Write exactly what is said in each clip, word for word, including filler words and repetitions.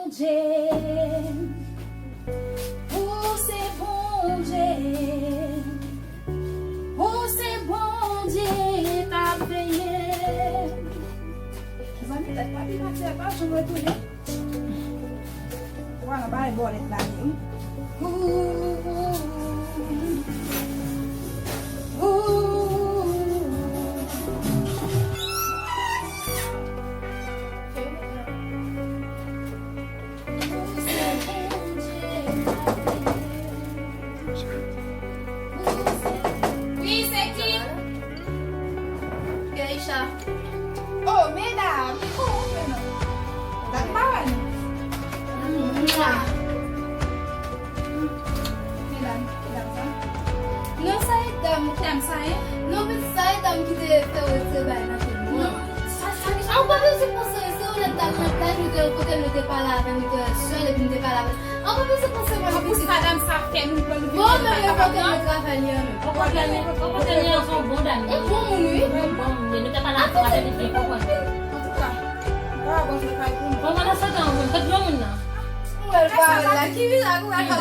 Bondye, ou se Bondye, ou se Bondye k ap veye. Zanmi, tèt pa pi pati a pa janm retounen. Vwala, bay bòlèt la ye wi. Wi, se ki? Geisha. Oh, medam, li bon, men non. Dat m pa wè nou. Mwa. Medam, medam sa. Non, sa e dam, dam sa, hein? Non, men sa e dam ki te fè retire bagay nan figi m. Non, sa, sa, sa. A, ou pa bezwen panse, se ou nèg dam nan plaj, nou te kote, nou te pale avè, nou te sèl, epi nou te pale avè. An pa bezwen panse mwen. An pou sa dam sa fè nou pran nou. Bon, men mwen kote mwen travay li an menm. Okontrè, okontrè, li an se yon bon dam. Yon bon moun, wi. Yon bon moun, nou te pale avè li, li konprann. Antouka, m pa bon, se kay pou nou. Bon, pandan se tan, ou menm, kot granmoun nan? Mwen pa la, ki vin la, kou la, kay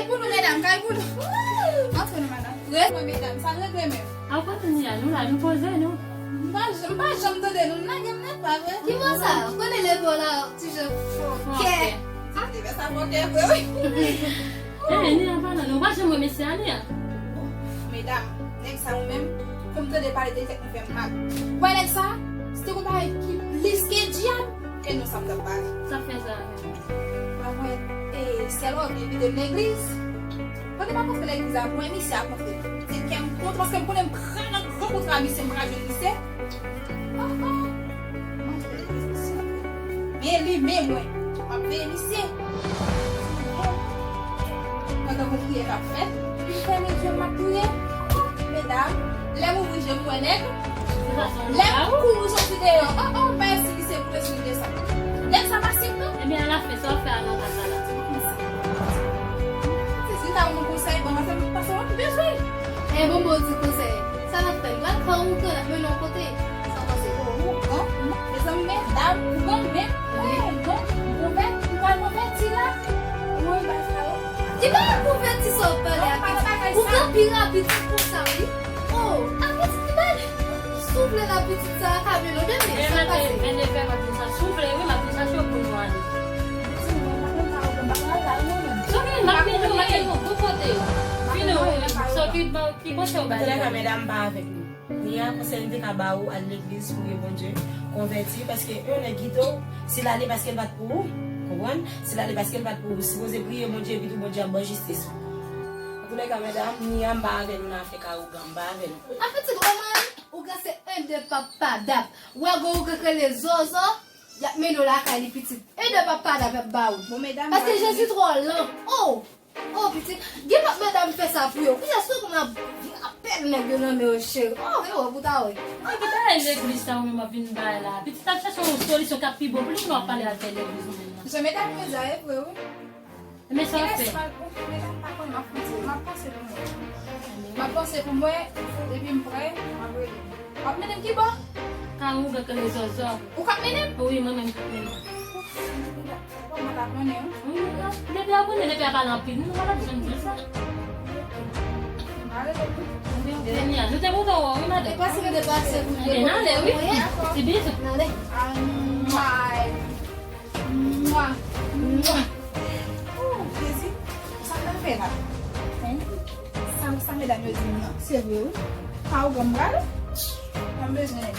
pou nou, medam, kay pou nou. Antre nou, madanm. Rete, medam, sa n regle menm. Akote nou ye a, nou la, nou poze nou. M pa, m pa janm tande nou, n lage m nèt, pa vre? Ki bò sa? Ou konnen leve w la, ti jan fòkè. Sa te fè sa fòkè vre, wi. Eh, ni an palan, nou pa janm wè mesye a, ni an. Medam, nèg sa yo menm, kòm tande pale de tèt nou fè m mal. Ou wè nèg sa, se te gon bagay ki plis ke dyab, e nou sa m t ap pale. Sa fè sa? Mwen, e, sèl ògèy vide m legliz. Mwen te pa kontre legliz la, mwen misye a kontre. Se kè m kontan, paske m konnen m pral nan gran kontra misye, m pral jwenn misye. Oh, oh. Mwen jwenn legliz misye. Men li, men mwen, m ap veye misye. Pandan gon priyè k ap fèt, li fèmen je m, m ap priye. Medam, lè m ouvri je m, m wè nèg. Lè m kouri soti deyò, oh, oh, m pa esi li se moute, si li desann. Nèg sa pa senp non. Ebyen, alafen, sa w fè a nan ka sa la? Se si ta ban m konsèy, bon, paske, paske mwen bezwen. E bon, bon, di konsèy. Sa n ap fè? Nou al pran wougan, n ap mennen w kote. Sa w panse? Oh, wougan? Mezanmi, medam, wougan menm? Wi. Eh, non, konvè-, m pral konvèti la. Mwen, m pa sa yo. Ki bagay konvèti sa w ap pale a, pitit? Wougan pi rapid, se konsa, wi. Oh, a pitit, ki bagay? Soufle la pitit sa a ka vin, non, bebe, sa pase. Vennde fè maten sa soufle, wi, maten sa cho pou nou ale. Soufle, maten sa, ou konn pa pral la, non, menm. Soufle, maten nou, maten nou, bon kote. Fini, wi, sa ki, ki konsèy ou ba li? Antouka, medam pa avèk nou. Ni a konsèy m te ka ba ou, al legliz, priye Bondye, konvèti, paske yon nèg kite w, si l ale paske l pa t pou ou, konprann? Si l ale paske l pa t pou ou, sipoze priye Bondye, epi tou Bondye ap ba w jistis ou. Antoulèka, medam, ni a m pa avè nou nan afè ka ougan, m pa avè nou. Afè ti granmoun. Ougan se en de pap padap. Ou wè gon ougan k rele Zozo, y ap mennen w lakay li pitit. En de pap padap y ap ba ou. Bon, medam, paske Jezi twò lan. Oh! Oh, pitit. Gen lòt medam fè sa pou yo. Kounya si ougan ap vin apèl nèg yo nan men yo, cheri. Oh, e wè pou ta wè. Ki bagay legliz sa ou menm w ap vin bay la? Pitit ap chèche yon solisyon k ap pi bon pou li, nou ap pale al fè legliz ou menm nan. Jan medam yo di a, e vre, wi. Men sa w ap fè? Medam pa konn m ap fè ti, m ap panse pou mwen. M ap panse pou mwen, depi m prè, m ap rele. W ap mennen m ki bò? Ka ougan k rele Zòzò. Ou k ap mennen m? Wi, mwen menm k ap mennen w. Mwen pa konnen, wi. Wi, wi, wi. Depi a konnen, depi a pale anpil, nou pa t ap janm di sa. M pa rele, wi. Denia, nou te kontan wè w, wi, madanm. E pase, nou te pase pou nou. N ale, wi. Ti bizou. N ale. Anmay. Mwa. Mwa. Oh, Jezi, sa m ta fè la? Hein? Sa, sa medam yo di m nan, se vre wi. Pa ou granm pral? Mwen bezwen.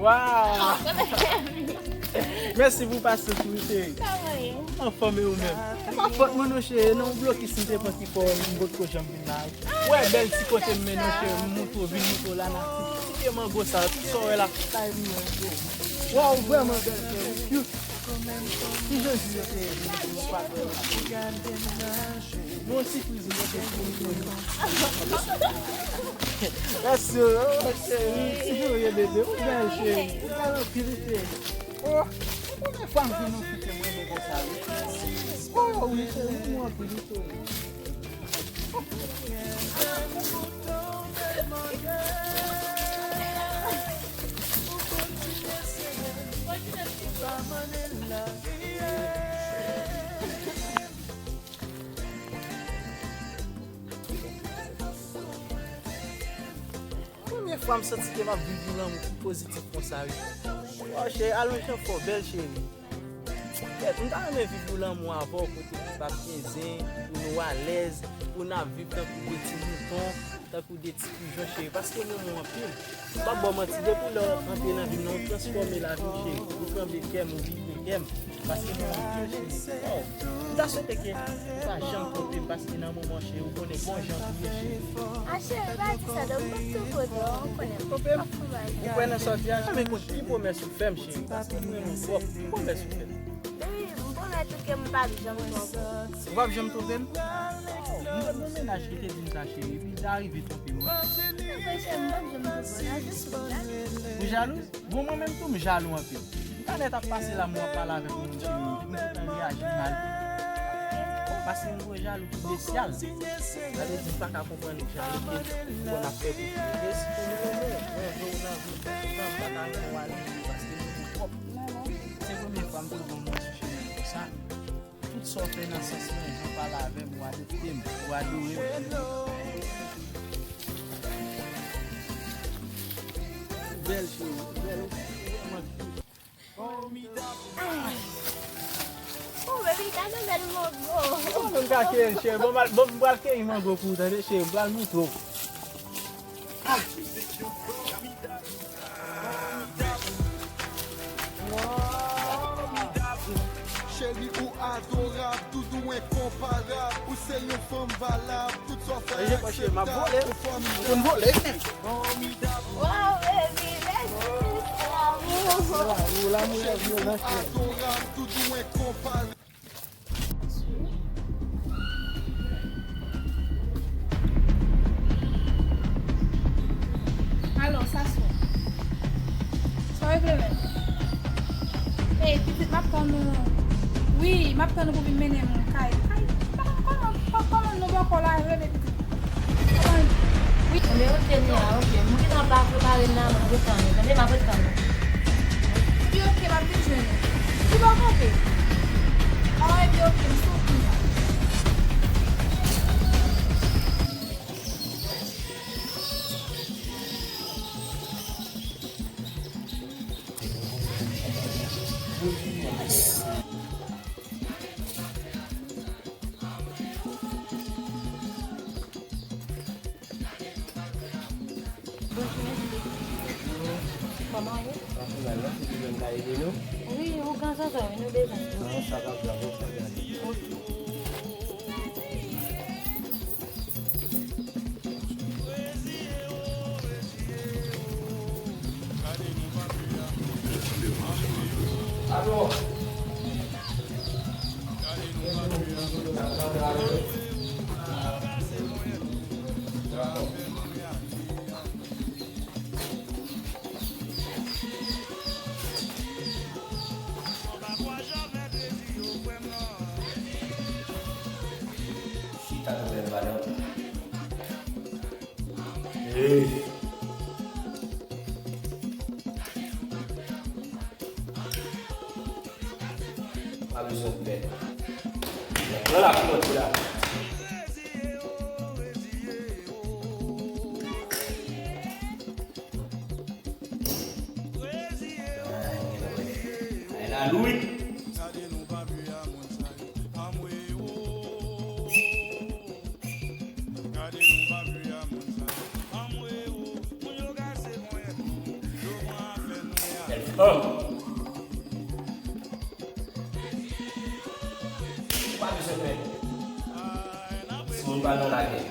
Waw! Mèsi pou pasyans ou, cheri. Kòman ye? Anfòm, e ou menm? Anfòm. Fòt mwen non, cheri, nan yon blokis m te pran ki fè m potko janm vin la. Wè bèl ti kote m mennen w, cheri, m montre w, vin montre w la, nan ti, ti pye mango sa, tout sa w wè la, tout sa e mwen. Waw, vrèman bèl, cheri, cute. Ti Jezi yo te ye, nou yon sipriz nou te fè. Mèsi, oh, cheri. Toujou rete de ou bèl, cheri. Ou bèl anpil, cheri. Oh, se premye fwa m jwenn yon fi ke m renmen konsa, wi. Oh, wi, cheri, ou anpil, wi, cheri. Premye fwa m santi ke m ap viv yon lanmou ki pozitif konsa, wi. Oh, cheri, alonj lan fò bèl, cheri. Kèt, m ta renmen viv yon lanmou avè w kote ki p ap gen zen, pou nou alèz, pou n ap viv tankou de ti mouton, tankou de ti pijon, cheri, paske m renmen w anpil. M p ap ba w manti, depi lè w antre nan vi m nan, ou transfòme lavi m, cheri. Ou kanpe kè m, ou vibre kè m. Paske m renmen w anpil, cheri. Oh, m ta swete ke ou pa janm twonpe m, paske nan moman, cheri, ou konnen bon jan m ye, cheri. A, cheri, pa di sa, non, m p ap twonpe w, non, ou konnen m p ap fè bagay. Ou kwè nan sa w di a? Men konn ki pwomès ou fè m, cheri, paske m renmen w twòp. Ki pwomès ou fè m? Baby, m pwomèt ou ke m p ap janm twonpe w. Ou p ap janm twonpe m? Oh, m te gon mennaj ki te di m sa, cheri, epi l ta rive twonpe m. Non, cheri, m p ap janm twonpe w, nan jis ou jalou. Ou jalouz? Bon, mwen menm tou, m jalou anpil. M ka nèt ap pase la, mwen ap pale avèk yon moun, cheri, m gentan reyaji mal. Paske m gon jalou ki besyal. Sa vle di, m pa ka konprann jalou ke fò n ap fè tou. E si tou nou renmen, mwen vle w nan vi m, m pa ka renmen w ale, paske nou gon twòp. Se premye fwa m twouve yon moun sou chemen konsa. Tout sa w fè nan sans mwen, jan w pale avè m, ou adopte m, ou adore m. Ou bèl, cheri, ou bèl, ou vrèman cute. Oh, baby, gade bèl mango. Bon, m ka keyi, cheri. Bon, m al- bon, m pral keyi mango pou ou, tande, cheri. M pral montre w. Cheri, ou adorab, doudou enkonparab, ou se yon fanm valab, tout sa w fè akseptab, ou fòmidab. Wow, baby, mèsi, lanmou. Cheri, ou adorab, doudou enkonparab. Alò, Sasou, sa w regle menm? Ey, pitit, m ap tann ou. Wi, m ap tann ou pou vin mennen m kay. Kay, kòman, kòman, kòman nou bòkò la rele, pitit? Kòman? Wi. Enben, oke, Nia, oke. M gentan pa prepare m la, m ap ret tann ou. Tande, m ap ret tann ou. Epi, oke, m ap vin jwenn ou. Ki bò w kanpe? An, epi, oke, m sou kou la. Bonjou, mesye. Kòman w ye? Pa pi mal non, si toujou n ka ede nou. Wi, ougan zanzan, wi, nou bezwen. Non, sa pa grav, ou ka gade. Oke. Chita nan bèl madanm. Hey. Pa bezwen pè. Pran la pou mwen la. Ay la, Louis. Bèl fanm. Ou pa bezwen pè. Si moun pa nan lagè.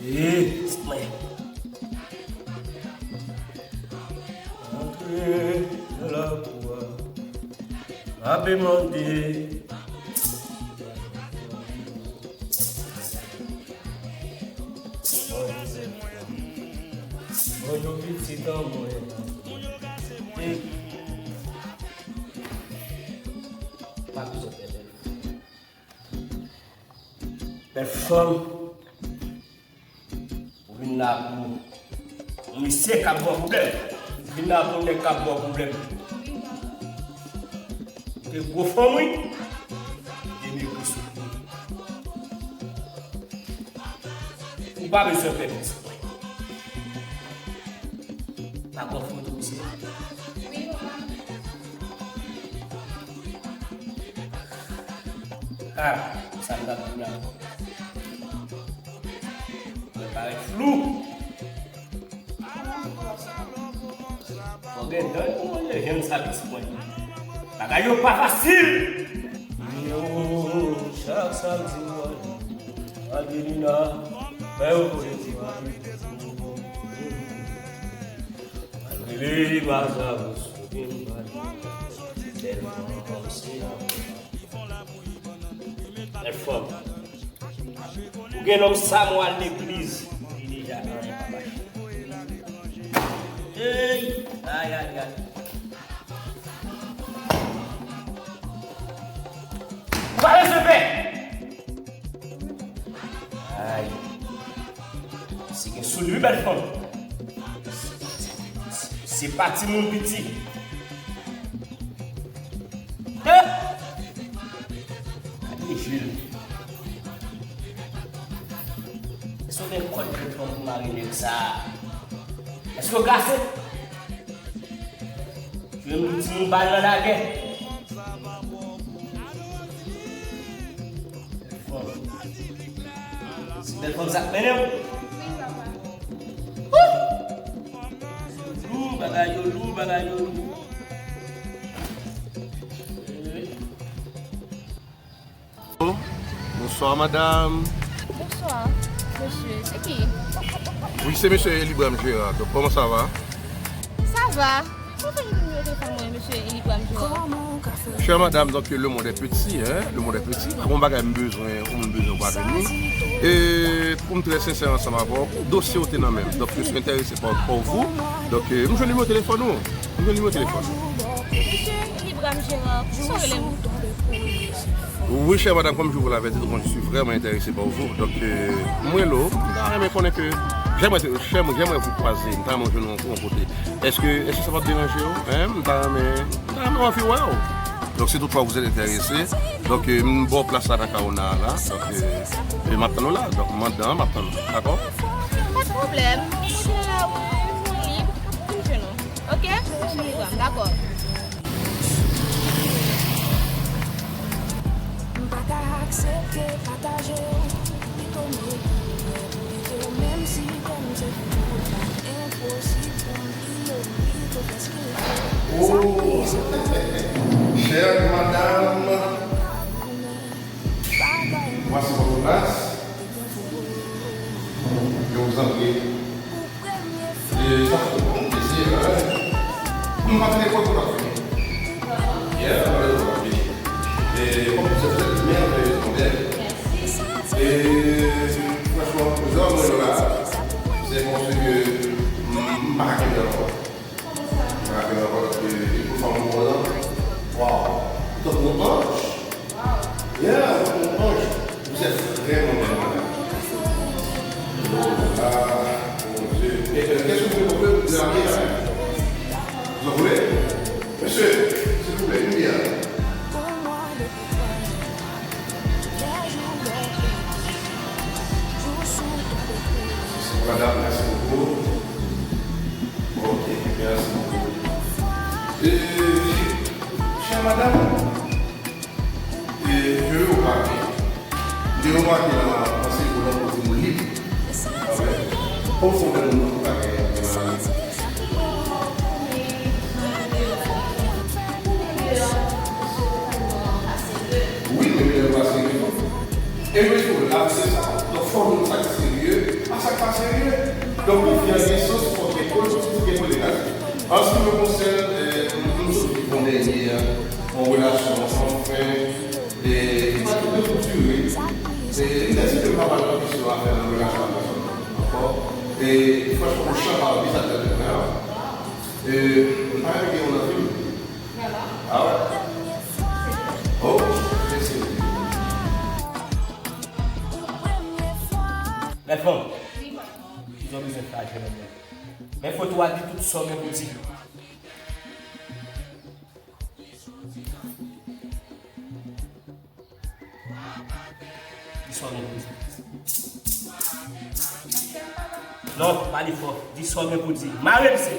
Ee, mwen. Antre nan lakou a. M ape mande. Se tan mwen. Ey. Pa bezwen pè bèl. Bèl fanm. Ou vin la pou yon misye k ap ba w pwoblèm. Ou vin la pou yon nèg k ap ba w pwoblèm. Ou te gwo fanm, wi. Ou te negre sou kou. Ou pa bezwen pè piti mwen. Pa gon foto, misye. Wi, papa. Ah, sa m t ap di la. Mwen parèt flou. Fò gen dan pou mwen, jèn sa piti mwen. Bagay yo pa fasil. Yo, chak samdi mwen, Adelina, fè yo voye ti mari. Malgre li pa sa pou sou gen mari. Tèlman se Bèl fanm. Ou gen nonm sa mwen al legliz. Li deja anyen pa mache. Ey! Ay, ay, ay. Ou pa bezwen pè! Ay. Se gen sou li, wi, bèl fanm. Se pa timoun piti. Eh! Gade je l. Èske w gen kòd jèn fanm pou mare nèg sa a? Èske w kase? Jwenn yon timoun bal nan lagè. Se bèl fanm sa k mennen w. Wouh! Lou, bagay yo lou, bagay yo lou. Bonswa, madam. Bonswa, mesye. Se ki? Wi, se mesye Elibram Gérard. Donk, kòman sa va? Sa va. Mwen fè nimewo telefòn mwen, mesye Elibram Gérard. Chère madame, donc le monde est petit, hein? Le monde est petit. Pa gen bagay m bezwen, ou moun bezwen ou pa jwenn li. E pou m trè sensè ansanm avè w, dosye w te nan men m. Donc, je suis intéressé par, par vous. Donc, euh, m jwenn nimewo telefòn ou. M jwenn nimewo telefòn ou. Mesye Libram Gérard, kisa w rele m? Oui, chère madame, comme je vous l'avais dit, donc, je suis vraiment intéressé par vous. Donc, euh, mwen lo, m ta renmen konnen ke, j'aimerais, j'aimerais, j'aimerais vous croiser, m ta renmen jwenn nou yon kote. Èske, èske sa p ap deranje w? Hein? M ta renmen, m ta renmen anvi wè w. Donk, si toutfwa vous êtes intéressé, donk, euh, m ba w plas la nan Kaona la. Donk, euh, e m ap tann ou la. Donk, m anndan an, m ap tann ou. Dakò? Pa de pwoblèm. Mwen la, wi, mwen lib. M ap vin jwenn ou. Ok? Mesye Libram, dakò. M pa ka aksepte pataje w, pito m ekri lèt, kite w, menm si tèm se pou tout tan. Enposib pou m bliye w, pito fè skill. Oh, chère madame, voici votre place. Je vous en prie. E sa fè mwen plezi, hein? M pa t rekòt pou l ap vini. Yeah, m pa t rekòt pou l ap vini. E kòm se, vous êtes merveilleusement belle. E franchman, jan mwen yo la, se paske m, m pa ka kenbe ankò. M pa ka kenbe ankò, paske li pou fanm mwen lan. Waw! Ou tankou yon anj. Yeah, ou tankou yon anj. Vous êtes vraiment belle, madame. Oh là là, mon Dieu. Et, euh, qu'est-ce que vous voulez qu'on peut vous demander, madame? Vous en voulez? Monsieur, s'il vous plaît, une bière. Madame, merci beaucoup. Ok, merci beaucoup. Euh, chère madame, E, je remake, m te remake nan, nan sekou nan kote m lib. Kòm fò bèl moun nan pa gen, gen maladi. Wi, men meyè pa serye tou. E mwen tou, la, se sa. Donk, fò nou sa k serye, a sa k pa serye. Donk, konfyans gen sans, fò gen pozitif, gen negatif. An se ki me konsène, e, m, m sot viv yon dènye, yon relasyon san fen. E, ki pa twò dire. E, m te di ke m pa pral nan kesyon afè nan relasyon ak pèsonn ankò. E franchman, yon chan pa anvi sa tèt mwen an. E m pa renmen gen yon nan fim. Ah ouais? Oh, mèsi. Bèl fanm. Kisa w bezwen fè ak jèn nèg la? Men foto a, di tout sa w gen pou di. Di sa w gen pou di. Non, pale fò. Di sa w gen pou di. Mare misye.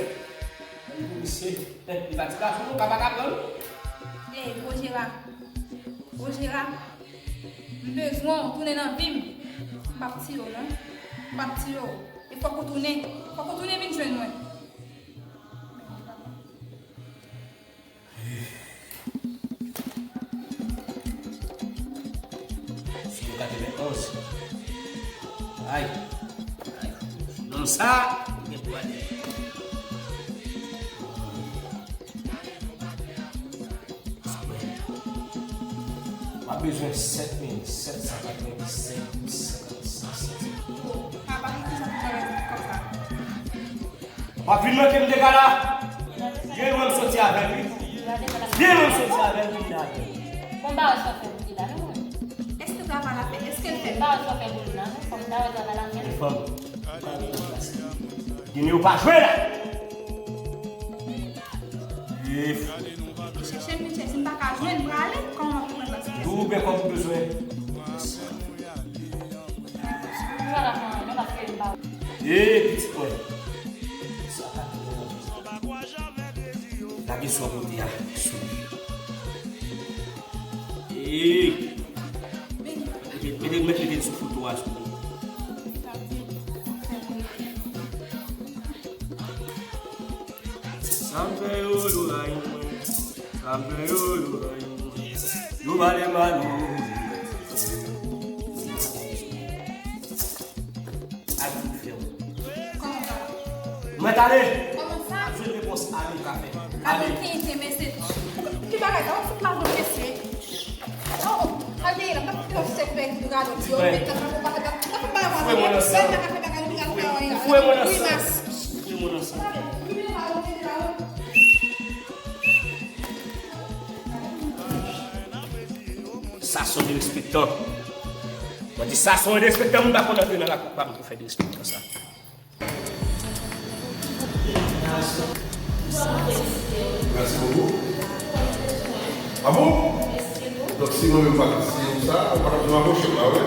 Mare misye. Eh, li pa ti gason non, papa ka pran l. Eh, Rogera. Rogera. M bezwen w tounen nan vi m. M p ap tiye w non. M p ap tiye w. E fòk ou tounen. Fòk ou tounen vin jwenn mwen. Sou katrevenonz. Ay. Ay. Nonm sa, gen pou ale. W ap bezwen sèt mil sèt san katrevendisenk senkann senk santim. Papa, ki sa pou fè kòb sa? W ap vin manke m dega la. Byen lwen m soti avè l, wi. Byen lwen m soti avè l, wi, m vin avè l. Bon, m pa wè sa w fè pou li la, non, mwen. Èske travay la fè? Èske l fè? M pa wè sa w fè pou li la, non. Fò m ta wè travay la fè. Men fanm, m pa wè plas li. Dimi ou pa jwe la. Chèchè m vin chèche, m pa ka jwenn, m prale. Kòman pou mwen pase? Tou oubyen kòb ou bezwen? Ee, pitit mwen. Lage sa w pote a sou li. Ee. Mete, mete, mete l sou foto a sou li. Sa m fè yo, yo rayi mwen. Sa m fè yo, yo rayi mwen. Yo pale mal, yo. Ak tout fè w. Kòman sa? Mwen t ale. Kòman sa? Ap jwenn repons ale ou ka fè. Ale. Kite mesye. Ki bagay sa? W ap fout lajan mesye. Oh, oh, al dèyè la, m t ap kite w sèk bèk pou gade ti yo, men tan pou pa fè, tan pou bay mwen. Fwe mwen nan san. Fwe mwen nan san. Fwe mwen nan san. Sa se yon derespektan. Mwen di sa se yon derespektan, moun pa konn antre nan lakou pa m pou fè derespektan sa. Mèsi bokou. Ah bon? Donk, si mwen menm pa t siyen pou sa, ou pa t ap janm apwoche m la, wi?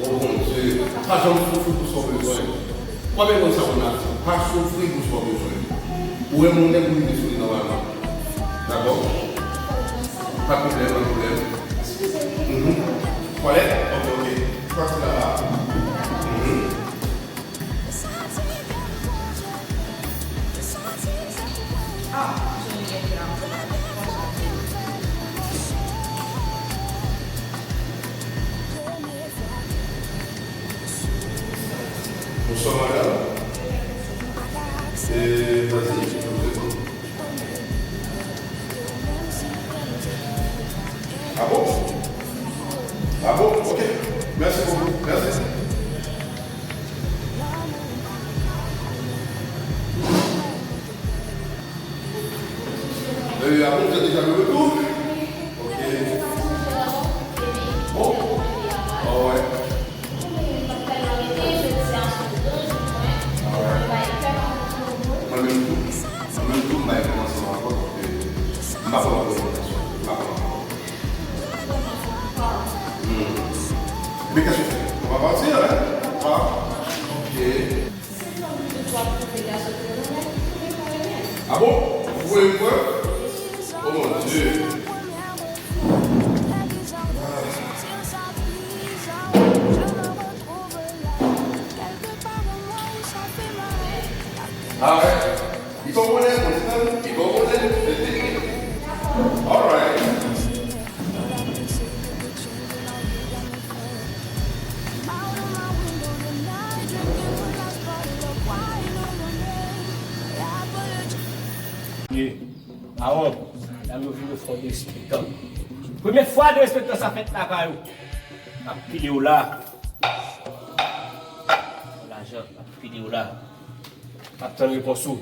O Bondye, pa janm soufri pou sa w bezwen. Ou pa bezwen sa moun la di. Pa soufri pou sa w bezwen. Ou renmen yon nèg, ou rive sou li nòmalman. Dakò? Pa pwoblèm, pa pwoblèm. Mhm. Twalèt? Ok, ok. Pati la la. Mhm. Bonsoir, madame. Eh, vas-y, je vous écoute. Ah bon? Ah bon? Ok. Merci beaucoup. Merci. Euh, ah bon, vous êtes déjà de retour? Ok. Bon. Ah ouais. Ah ouais. Mwen menm tou. Mwen menm tou, m bay kòmansman ankò, paske m pa konn antre nan relasyon. M pa konn ankò. Hmm. Ebyen, kèske w fè? On va partir, hein? Ah, ok. Ah bon? Vous voulez une preuve? Oh mon Dieu. Ah ouais. Li pa konnen, konn sa, li pa konnen. Alright. Ye, awon, dam yo vin yo fè w derespektan. Premye fwa derespektan sa fèt lakay ou. M ap pile w la. Ou la Lajan ap fini w la. M ap tann repons ou.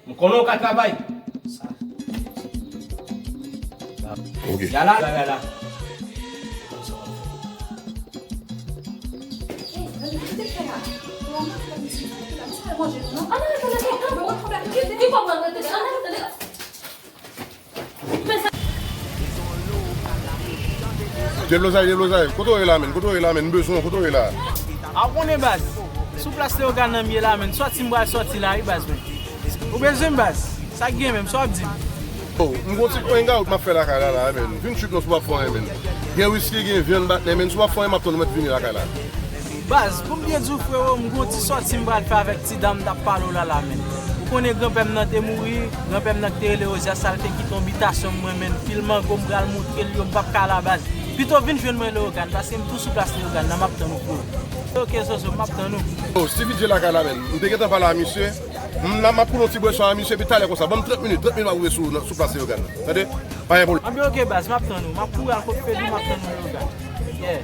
M konnen w ka travay. Sa. Ok. Yala, yala. Deblozay, deblozay. Kote w ye la, menn? Kote w ye la, menn? M bezwen w. Kote w ye la? A w konnen, baz. Sou plas Leyogàn nan m ye la, menn. Sòti m pral sòti la, wi, baz, menn. Ou bezwen m, baz? Sa k gen menm? Sa w ap di m? Oh, m gon ti hangout m ap fè lakay la, la, menn. Vin trip non, si w ap fè anyen, menn. Gen wiski, gen vyann, patnè, menn. Si w ap fè anyen, m ap tann ou mèt vini lakay la. Baz, pou m byen di w, frewo, m gon ti sòti m pral fè avèk ti dam m t ap pale w la la, menn. Ou konnen granpè m nan te mouri, granpè m nan ki te rele Ozyas, sa l te kite yon bitasyon mwen, menn. Pil mango m pral moutre l yo, m p ap ka la, baz. Pito vin jwenn mwen Leyogàn, paske m tou sou plas Leyogàn nan, m ap tann ou, frewo. Ok, Zozo, m ap tann ou. Oh, Steevy J lakay la, menn. M te gentan pale a misye. M la, m ap koule yon ti bwèson a misye, epi talè konsa. Ban m trant minit, trant minit m ap rive sou, sou plas Leyogàn nan. Tande? Pa gen pwoblèm. Anben, ok, baz, m ap tann ou. M ap kouri al kot Feby, m ap tann ou Leyogàn. Yeah.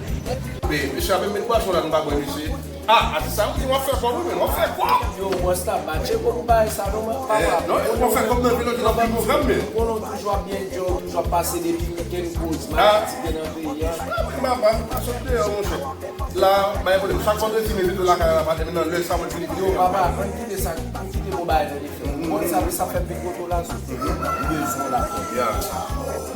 Men, mesye ap met bwèson la, nou pa bwè, mesye. Ah, atis sa, wi, w ap fè kòb, wi, men w ap fè kòb. Yo, bòs la, ba tcheko pou bagay sa, non, papa. Eh, non, w ap fè kòb nan vil, nan vil, nan vil, men. Konnen w toujou ap byen djòl, toujou ap pase depi wikenn, koz, maladie nan peyi a. Ah, wi, papa, pa sot deyò, monchè. La, pa gen pwoblèm. Chak vandredi, m envite w lakay la, pa depi nan lè sa, mwen vini vini w. Papa, ann kite sa, ann kite bon bagay nan defè. Bon, sa, sa fè m vin kote w la, sou m bezwen w la. Yeah.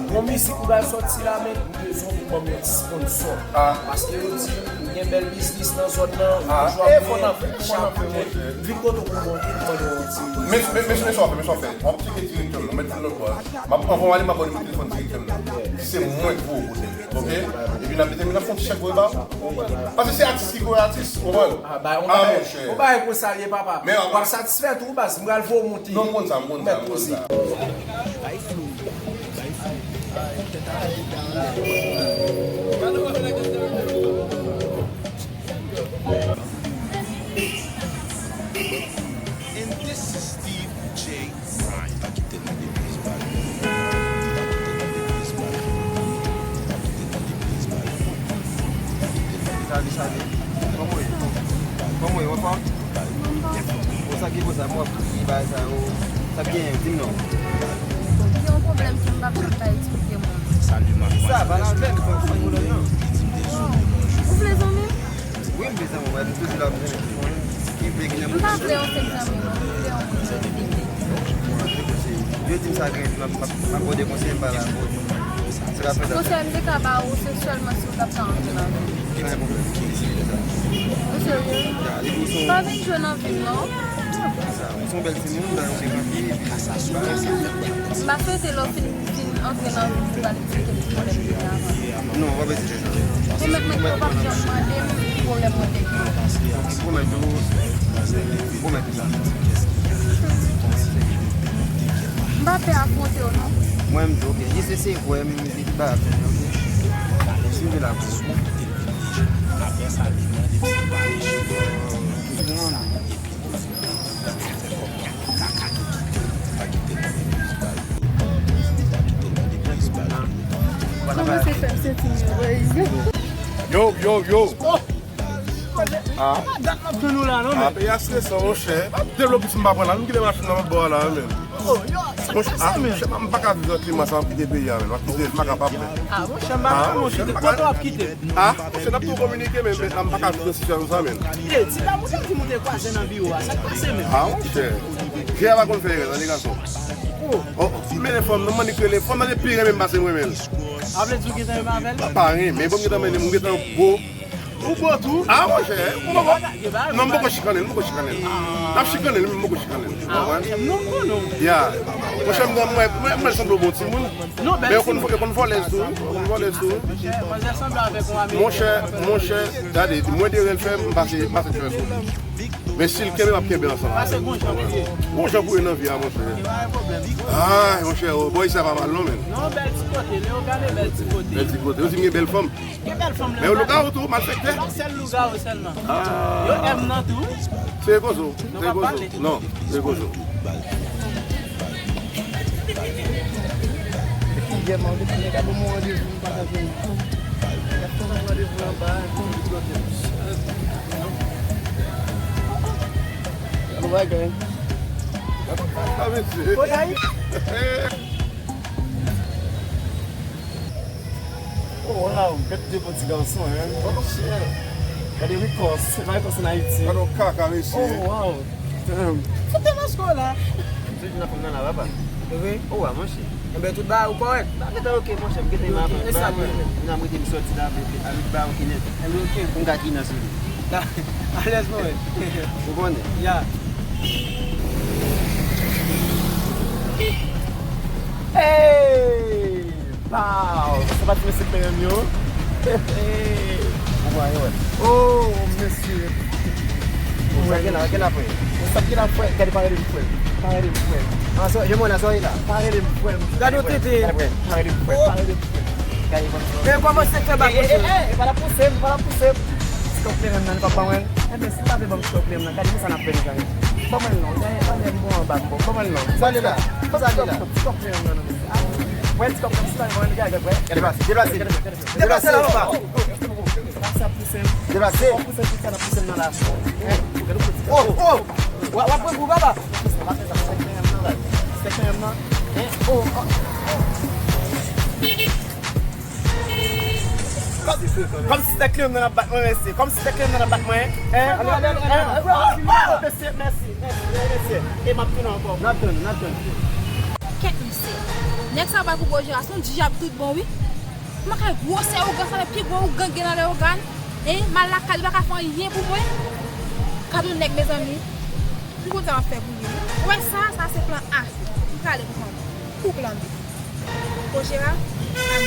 Bon mizik ou bay sòti la, men m bezwen w pou ban m yon ti sponsò. Ah. Paske yo di, ou gen bèl biznis nan zòn nan, ou toujou ap gen chapitè. M vin kote w pou mande, pou mande w yon ti. Men, men, men, men sa w fè, men sa w fè. W ap tcheke direktè m, ou mèt vin lòt bò a. M ap anvan w ale, m ap ba w nimewo telefòn direktè m nan. Se mwen k voye w kote l. Ok? Epi n ap detèmine, n ap fè yon ti chèk voye ba w. Paske se atis ki voye atis, ou konprann? Ah, bay, on bagay, on bagay konsa l ye, papa. W ap satisfè tou, baz, m pral voye w monte. Non, m konn sa, m konn sa, m konn sa. And this is Steve J. Salut, salut. Kòman w ye? Kòman w ye? Anfòm? Bon, sa ki bon sa, m wè ki bagay sa yo. Sa byen, di m non. Gen yon pwoblèm ke m pa p ka eksplike moun. Sa, pa la pèn, fò w fè yon lòt non. Ou vle zanmi m? Wi, m vle zanmi w, nou toujou la pou zanmi ki konnen, ki vle ki nan. M pa vle yon sèl zanmi, non, m vle yon moun ki vle. Yo di m sa gen, m ap, m ap, m ap ba w de konsèy, m pa la pou. Se pa fè sa. Konsèy m te ka ba ou, se sèlman si w t ap ka antre nan vi m. Pa gen pwoblèm. Ou serye? Ya, li di w se yon. Pa vin jwe nan vi m, non. Sa, ou se yon bèl timoun, m ba w de konsèy, epi sa, sa, sa. M pa swete lè w fin, fin antre nan vi m, pou w al eksplike m pwoblèm ki gen avan. Non, w ap eseye. Pwomèt mwen ke w p ap janm mande m ki pwoblèm mwen te gen. M pwomèt ou. M pwomèt ou sa. M pa pè afwonte w non. Mwen, m di, ok, jis eseye kwè m, epi ba ap fè, ok? Si w vle la pou ou. Kòmanse fè m santi m erez. Yo, yo, yo. Ah. Dat m ap tann ou la, non, men. Ah, peyi a stresan, monchè. M ap devlope si m pa pran la. M kite machin nan lòt bò a la, menm. Oh, yo, sa k pase, menm? Monchè, m pa ka viv nan klima sa, m ap kite peyi a, menm. M ap kite, m pa kapab, menm. Ah, monchè, m pa ka, monchè, m pa ka. Kote w ap kite? Ah, monchè, n ap tou kominike, men, men, m pa ka viv nan sitiyasyon sa, menn. Ey, ti dam ou te di m ou te kwaze nan biwo a, sa k pase, menn? Ah, monchè. Jè a pa konn fè erè, tande gason. Oh. Oh, oh, m mennen fanm nan, m annik rele. Fanm nan te pi renmen m pase mwen, menn. A vle di w gentan renmen avè l? Pa renmen, bon, m gentan mennen, m gentan bo. Ou bo tou? Ah, monchè, m poko, non, m poko chikannen l, m poko chikannen l. N ap chikannen l, men m poko chikannen l. Ah, ok, m non, m konnen w. Ya. Monchè, m, mwen, mwen, mwen sanble yon bon timoun. Non, bèl timoun. Men yo konn, yo konn vòlèz tou, yo konn vòlèz tou. Monchè, monchè, monchè, gade, mwen de rèl fè, m pase, pase tjwè sou li. Men si l kenbe, m ap kenbe ansanm avè l. Pase bon jan pou ye. Bon jan pou ye nan vi a, monchè. Pa gen pwoblèm. Ay, monchè, oh, bò isi a pa mal non, menn. Non, bèl ti kote, Leyogàn e bèl ti kote. Bèl ti kote. Yo di m gen bèl fanm. Gen bèl fanm. Men yo lougawou tou, malfektè. Sèl lougawou sèlman. Ah. Yo M nan tou. Se kozo. Se kozo. Non, se kozo. Depi yè m, depi nèg la ban mwen randevou, m pa ka jwenn. Y ap fè yon randevou anba, yon ti kote. Bagay. Sa mesye. Koday. Oh, wow, gade de bon ti gason, hein. Gade Ricos, se pa Ricos an Ayiti. Gade yon kaka, mesye. Oh, wow. Damn. Fout de maske w la. M toujou nan fanm nan la, papa. Vre? Oh, wa, monchè. Enben, tout bagay ou kòrèk? Bagay la ok, monchè, m gentan. Ok, e sa ki? Vin ap rete m sòti la avèk, avèk bagay ok nèt. Enben, ok. Pou m ka ki nan sou li. Alèz mwen. Ou konnen? Ya. Hey! Pow! Sa pa ti mesye kleren m yo? Hey! Ou wè, wè. Oh, mesye! Sa gen la, gen la, frè. Sa gen la, frè. Gade, pa rele m frè. Pa rele m frè. An, so, je mwen la, so, la. Pa rele m frè. Gade w tete. Gade, frè. Pa rele m frè. Pa rele m frè. Gade, bon. Men kòman se fè bak, mesye? Eh, eh, eh, pa la pouse m, pa la pouse m. Ti kòb kleren m nan, li pa ban mwen. Enben, si l pa vle ban m ti kòb kleren m nan, gade sa n ap fè, mezanmi. Ban mwen l non. Gade, gade, m bon anba m, bon. Ban mwen l non. Sa li la. Sa li la. Ti kòb kleren m nan, non, mesye. Ah, wè, ti kòb kleren m, si l pa vle ban mwen, gade, gade, wè. Deplase, deplase. Deplase la, papa. Sa ap pouse m. Deplase. Sa ap pouse m, tout sa n ap pouse m nan la. Oh, oh. W ap pran kou, papa. Kòm si se kleren nan ap bat mwen, mesye. Kòm si se kleren nan ap bat mwen, hein? Hein? Mesye, mesye, mesye, mesye. E m ap tounen ankò. N ap tounen, n ap tounen. Kèt misye. Nèg sa bay pou gwo jera, se yon dyab tout bon, wi. Kòman kay gwosè ougan sa, pi gwo ougan gen nan Leyogàn? Hein? M al lakay li, pa ka fè anyen pou mwen. Gad yon nèg, mezanmi. M konn sa m ap fè pou li, wi. Ou wè sa, sa se plan A. M prale pou kòm. Pou plan B. Gwo jera, m al